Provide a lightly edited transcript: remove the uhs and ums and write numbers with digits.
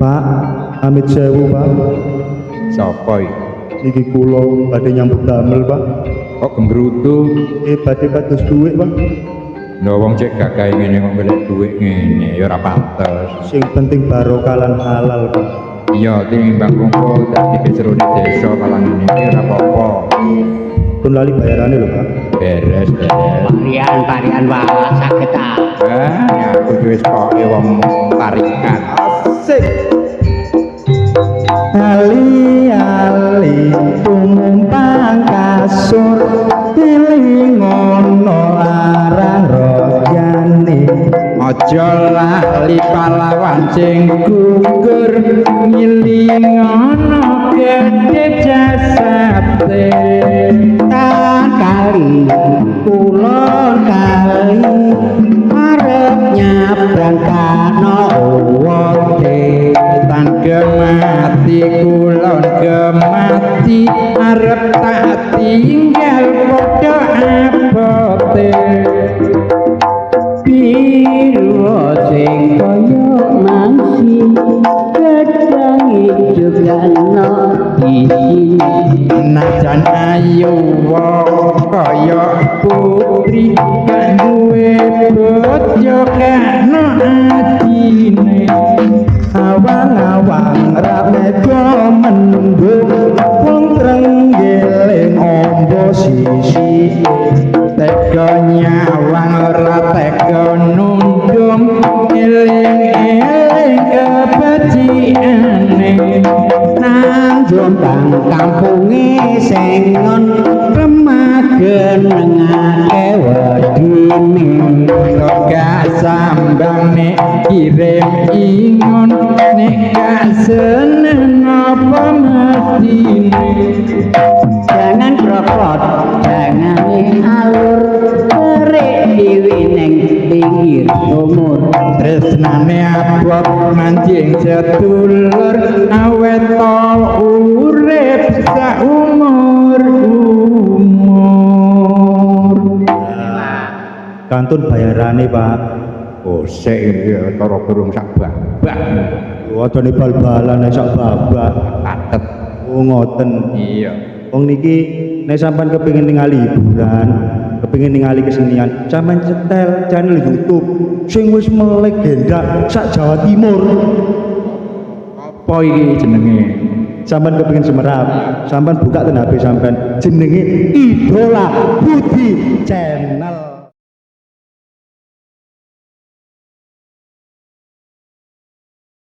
Pak, amit sewu, Pak. Sapa iki? Niki kula badhe nyambut damel, Pak. Kok gembrutu? Badhe kados dhuwit, Pak. Lho, wong cek gagahe ngene kok golek dhuwit ngene ya ora pantes. Sing penting barokah lan halal, Pak. Iya, tinimbang kumpul dadi kejerone desa malah ngene iki ora apa-apa. Pun lali bayarane lho, Pak. Beres, beres. Parian, parian, Pak, saged ta. Ah, aku iki wis pokoke wong parikan. Asik. Ali-ali tumumpang kasur ngono arang rojane. Aja lali pahlawan sing gugur, ngilingono gedhe jasate. Tan kali kulon kali arep nyabrang kana uwote. Tan gemati kulon gemati arep tak tinggal padha abote. Biru sing kaya mangsi gedang ijo kana isine. Najan ayu wong kaya putri, gak duwe bojo kano adine. Awang-awang ramego mendung wong trenggiling ombo sisi. Tega nyawang ora tega nundung, eling-eling kebeciane. Nang Jombang kampunge sengon remah genengake wedine. Gak sambang nek kirim ingon, nek gak seneng apa mestine. Jangan krokrot jangane alur terik dhewe ning pinggir sumur. Tresnane abot mancing sedulur, awet to urip saumur umur. Kantun bayarane, Pak. Oh, sik ya cara burung sak babak. Wajane bal-balan nek sak babak. Patet. Oh, ngoten. Iya. Wong niki nek sampean kepengin ningali hiburan, kepengin ningali kesenian, sampean cetel channel YouTube sing wis melegenda sak Jawa Timur. Apa iki jenenge? Sampean kepengin semerap, sampean buka ten HP sampean jenenge Idola Budi Channel.